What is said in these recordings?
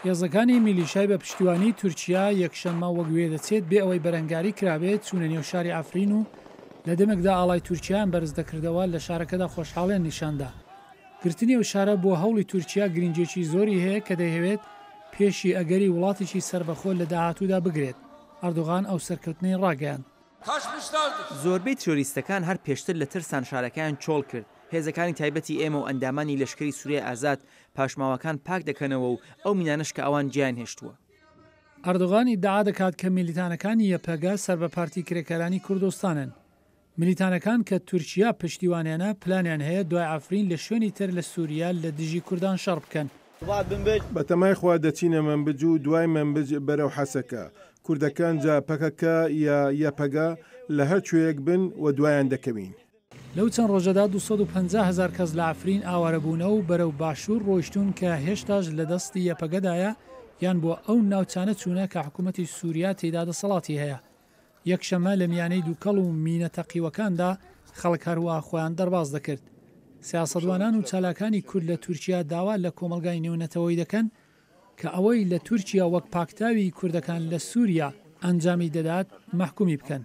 هێزەکانی میلیشای بە پشتیوانی تورکیا یەکشەممە وەک وێدەچێت بێ ئەوەی بەرەنگاری کرابێت چوونە نێو شاری عەفرین و لە دەمێکدا ئاڵای تورکیایان بەرز دەکردەوە لە شارەکەدا خۆشحاڵیان نیشاندا. گرتنی ئەو شارە بۆ هەوڵی تورکیا گرنگیەکی زۆری هەیە کە دەیهەوێت پێشی ئەگەری وڵاتێکی سەربەخۆ لە داهاتوودا بگرێت، ئەردۆغان ئەو سەرکەوتنەی ڕاگەیاند. زۆربەی تیرۆریستەکان هەر پێشتر لە ترسان شارەکەیان چۆڵ کرد، هێزەکانی تایبەتی ئێمە و ئەندامانی لەشکری سوریای ئازاد پاشماوەکان پاک دەکەنەوە و ئەو مینانەش کە ئەوان جێیان هێشتووە. ئەردۆغان ئیدعا دەکات کە میلیتانەکانی یەپەگە سەر بە پارتی کرێکارانی کوردستانن. میلیتانەکان کە تورکیا پشتیوانیانە پلانیان هەیە دوای عەفرین لە شوێنی تر لە سوریا لە دژی کوردان شەڕ بکەن. بەتەمای خوا دەچینە مەنبج و دوای مەنبج بەرەو حەسەکە. کوردەکان جا پەکەکە یا یەپەگە لە هەر کوێیەک بن وەدوایان دەکەوین. لەو چەند ڕۆژەدا 250 هەزار کەس لە عەفرین ئاوارەبوونە و بەرەو باشوور ڕۆیشتوون کە هێشتاش لە دەستی یەپەگەدایە یان بۆ ئەو ناوچانە چوونە کە حکوومەتی سووریا تێیدا دەسەڵاتی هەیە. یەکشەممە لە میانەی دووکەڵ و مینە تەقیوەکاندا خەڵک هەروا خۆیان دەرباز دەکرد. سیاسەتوانان و چالاکانی کورد لە تورکیا داوا لە کۆمەڵگای نێونەتەوەیی دەکەن کە ئەوەی لە تورکیا وەک پاکتاوی کوردەکان لە سوریا ئەنجامی دەدات مەحکومی بکەن.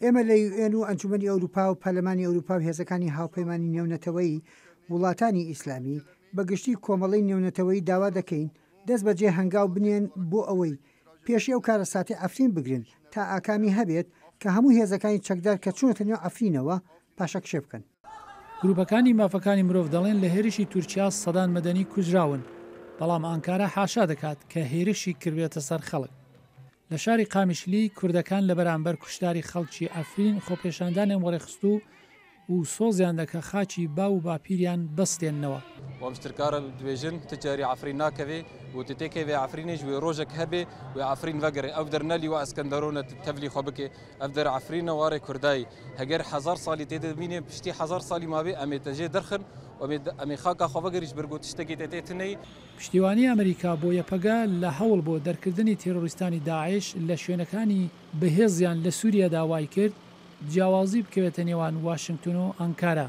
ئێمە لە یوئێن و ئەنجومەنی ئەوروپا و پەرلەمانی ئەوروپا و هێزەکانی هاوپەیمانی نێونەتەوەیی، وڵاتانی ئیسلامی، بە گشتی کۆمەڵەی نێونەتەوەیی داوا دەکەین دەست بەجێ هەنگاو بنێن بۆ ئەوەی پێشی ئەو کارەساتەی عەفرین بگرن تا ئاکامی هەبێت کە هەموو هێزەکانی چەکدار کە چوونەتە نێو عەفرینەوە پاشەکشێ بکەن. گروپەکانی مافەکانی مرۆڤ دەڵێن لە هێرشی تورکیا سەدان مەدەنی کوژراون، بەڵام ئانکارا حاشا دەکات کە هێرشی کردبێتە سەر خەڵک. لە شاری قامیشلی کوردەکان لە بەرامبەر کوشتاری خەڵکی عەفرین خۆپێشاندانیان وەڕێخست و و سۆزیان دە کە خاکی باو و باپیریان بستێننەوە. وام ji tirka re dibêjin ti carî Efrîn nakevê û tu têkevê Efrînê ji wê rojek hebê wê Efrîn vegerê. Ev der ne lîwa Eskenderon e tu tevlî xwe bikê. Ev der Efrîn e warê Kurdayî. Heger hezar salî tê de bimînê piştî hezar salî mabê em ê te jê derxin û em ê em ê xaka xwe vegerî ji ber ku tiştekî te tê tuneyî. پشتیوانی ئەمریکا بۆ یەپەگە لە هەوڵ بۆ دەرکردنی تێرۆریستانی داعش لە شوێنەکانی بەهێزیان لە سوریادا وایکرد جیاوازی بکەوێتە نێوان واشنگتن و ئانکارا.